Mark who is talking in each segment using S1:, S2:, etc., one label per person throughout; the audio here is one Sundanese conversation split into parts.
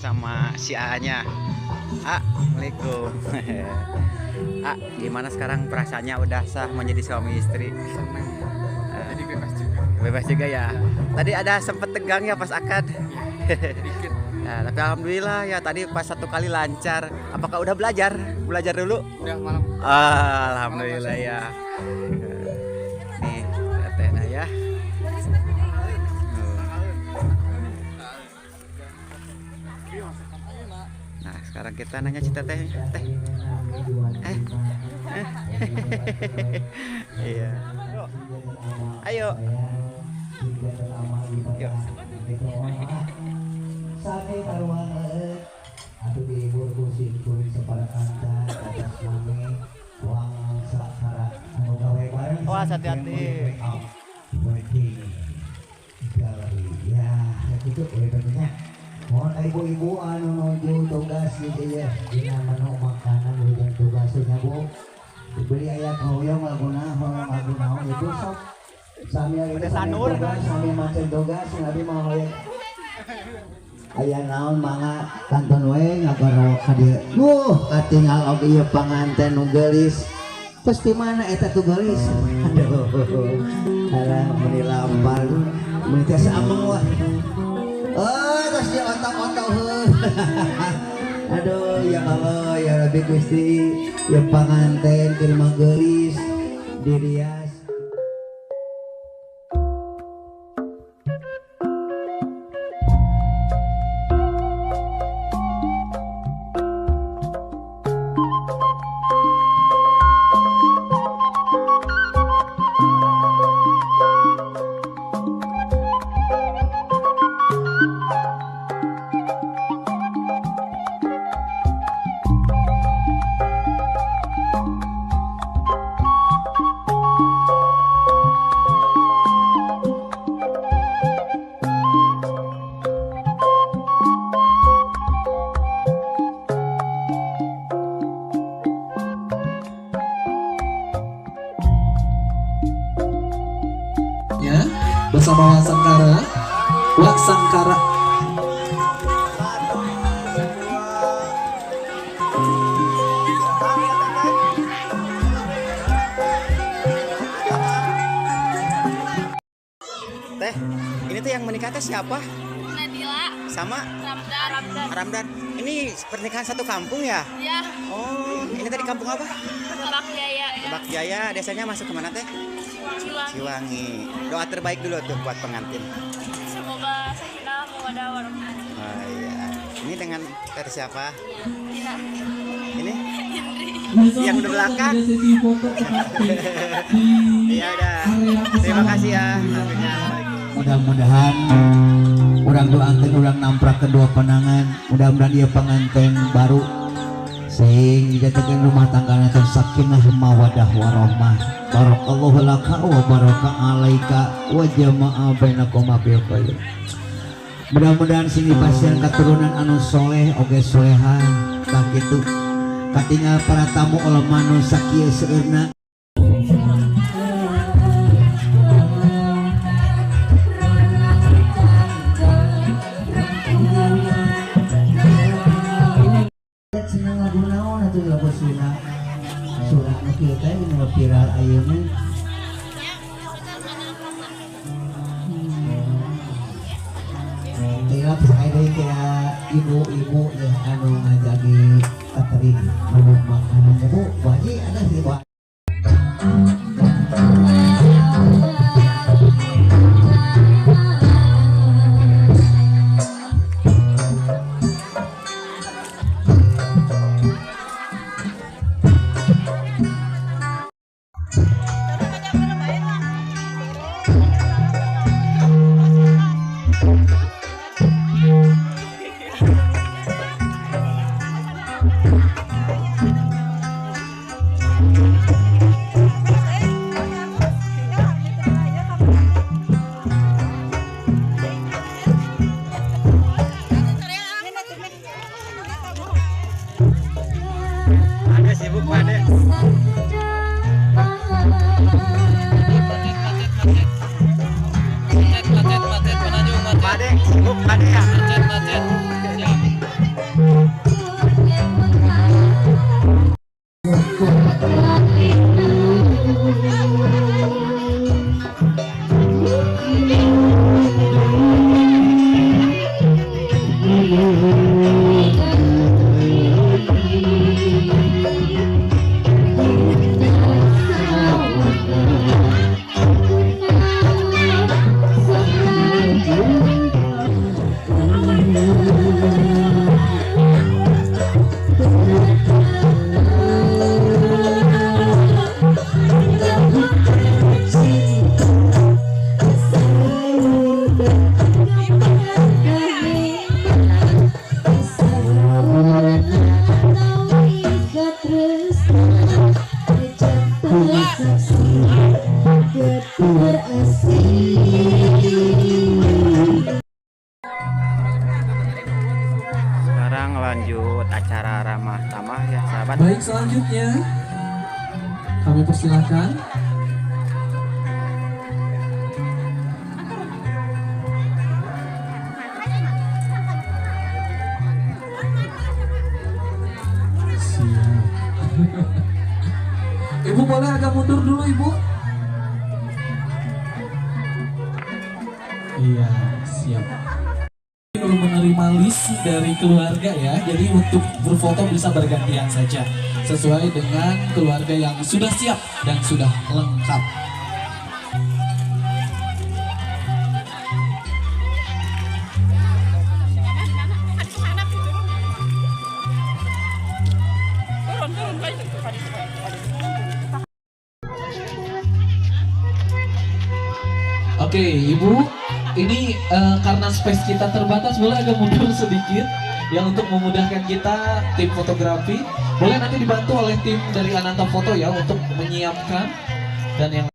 S1: sama si A-nya. A, Assalamualaikum. A, gimana sekarang perasaannya udah sah menjadi suami istri?
S2: Senang. Jadi bebas juga.
S1: Bebas juga ya. Tadi ada sempet tegang ya pas akad?
S2: Ya, dikit.
S1: Nah, tapi alhamdulillah ya tadi pas satu kali lancar. Apakah udah belajar? Belajar dulu?
S2: Udah malam.
S1: Ah, alhamdulillah ya. Nih, tetehnya ya. Nah, sekarang kita nanya si teteh. Teh. Iya. Ayo. Yuk. Wah, hati-hati.
S3: Ya, itu boleh tentunya. Mohon ibu-ibu anu nuju tugas gitu ya. Dina menu makanan hujan tugasnya bu. Dibeli ayat hoyong laguna hoyong lagu naon itu sok. Sami itu tugas, sami macen tugas, nabi mau hoyong. Aya naon mangga kanton we ngagarowok ka dieu. Duh, katingal oge ieu panganten nu geulis. Terus di mana eta tuh geulis? Aduh. Alah meuni lampar. Meuni teh saameng wah. Oh, terus dia otak-otak. Aduh, ya Allah, ya Rabbi Gusti, ya panganten keur mah geulis dirias.
S4: Bersama Waksangkara, Waksangkara.
S1: Teh, ini tuh yang menikah teh siapa?
S5: Nadila.
S1: Sama?
S5: Ramdan.
S1: Ramdan. Ini pernikahan satu kampung ya?
S5: Iya.
S1: Oh, ini tadi kampung apa?
S5: Lebak Jaya.
S1: Lebak Jaya, desanya masuk kemana teh?
S5: Ciwangi.
S1: Ciwangi. Doa terbaik dulu tuh buat pengantin.
S5: Semoga sakinah mawaddah warahmah.
S1: Oh iya. Ini dengan dari siapa?
S5: Tina.
S1: Ini?
S5: Indri.
S1: Yang di belakang. Iya udah. Terima kasih ya.
S3: Mudah-mudahan urang doakeun urang namprak kedua penangan. Mudah-mudahan dia pengantin baru sing dijadikan rumah tangga teh sakinah mawaddah warahmah. Barakallahu laka wa baraka alaika wa jama'a bainakuma fil khair. Mudah-mudahan sing dipasihan keturunan anu soleh oge soleha tah kitu. Katingal para tamu ulama nu sakieu seueurna. Senang lagu naon atuh lagu Sunda. Surah nu kieu teh nu viral ayeuna. Tilap saya deui kayak ibu-ibu ya anu ngajagi catering menu makanan Bu, Bu Haji ada sih Bu.
S1: Ada sibuk Pak De.
S4: Macet, macet, macet,
S1: Pak De, sibuk Pak De ya.
S4: Macet, macet. Siap.
S1: Sekarang lanjut acara ramah tamah ya sahabat.
S4: Baik, selanjutnya kami persilahkan siap. Ibu boleh agak mundur dulu, Ibu. Iya, siap. Belum menerima list dari keluarga ya, jadi untuk berfoto bisa bergantian saja sesuai dengan keluarga yang sudah siap dan sudah lengkap. Oke, Ibu, ini karena space kita terbatas, boleh agak mundur sedikit ya untuk memudahkan kita tim fotografi. Boleh nanti dibantu oleh tim dari Ananta Foto ya untuk menyiapkan dan yang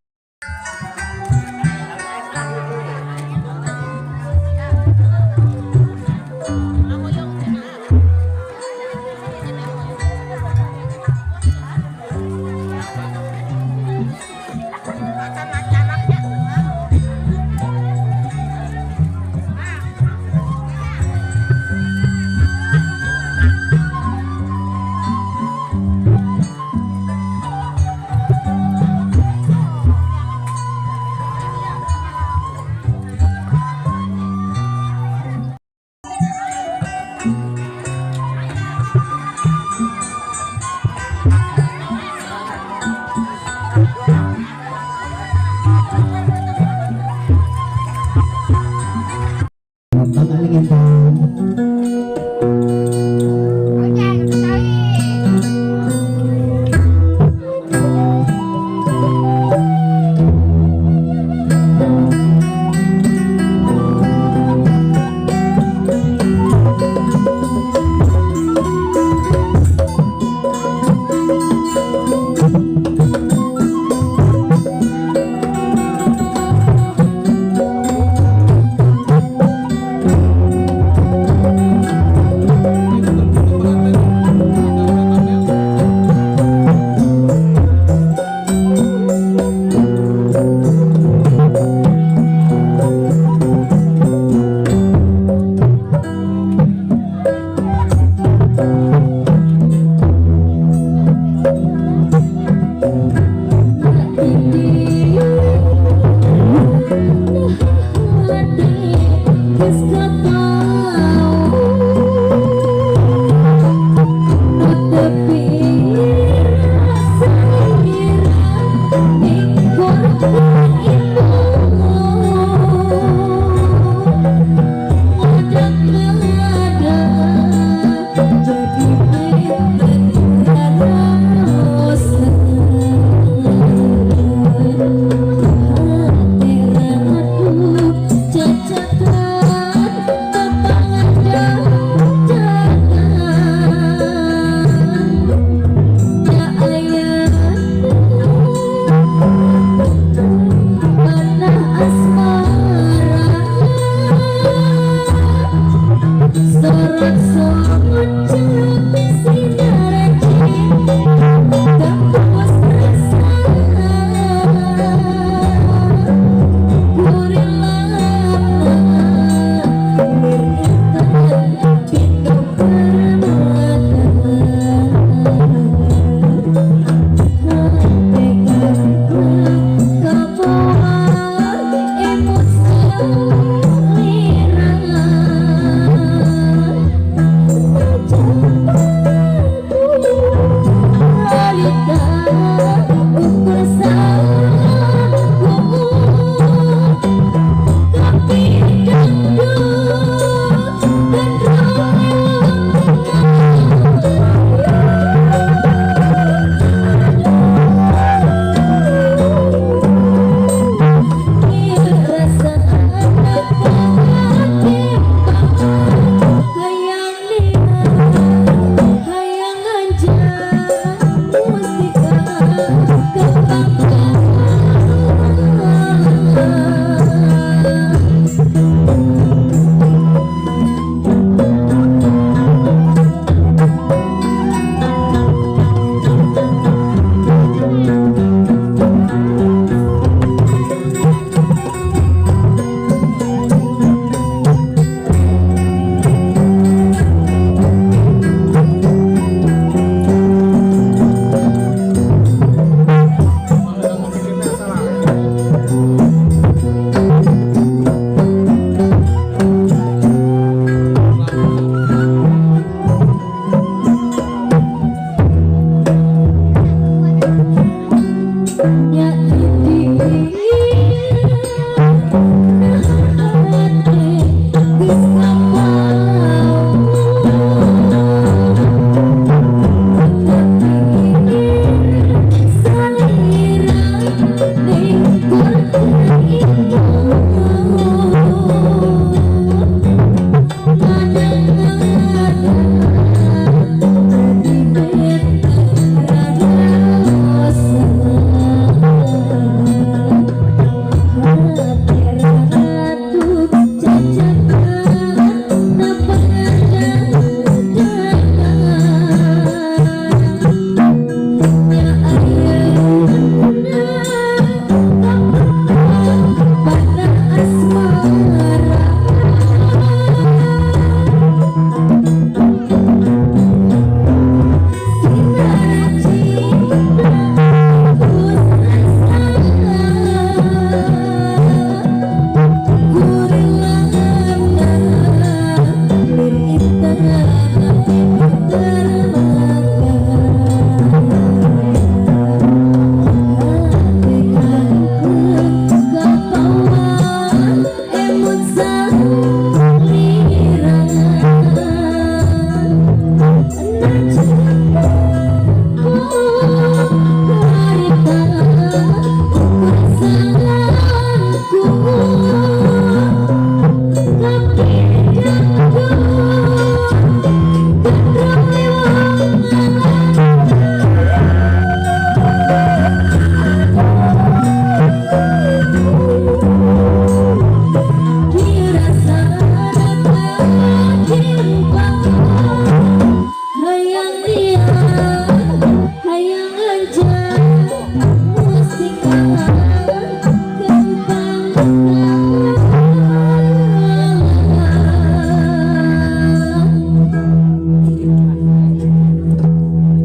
S6: Sorot-sorot.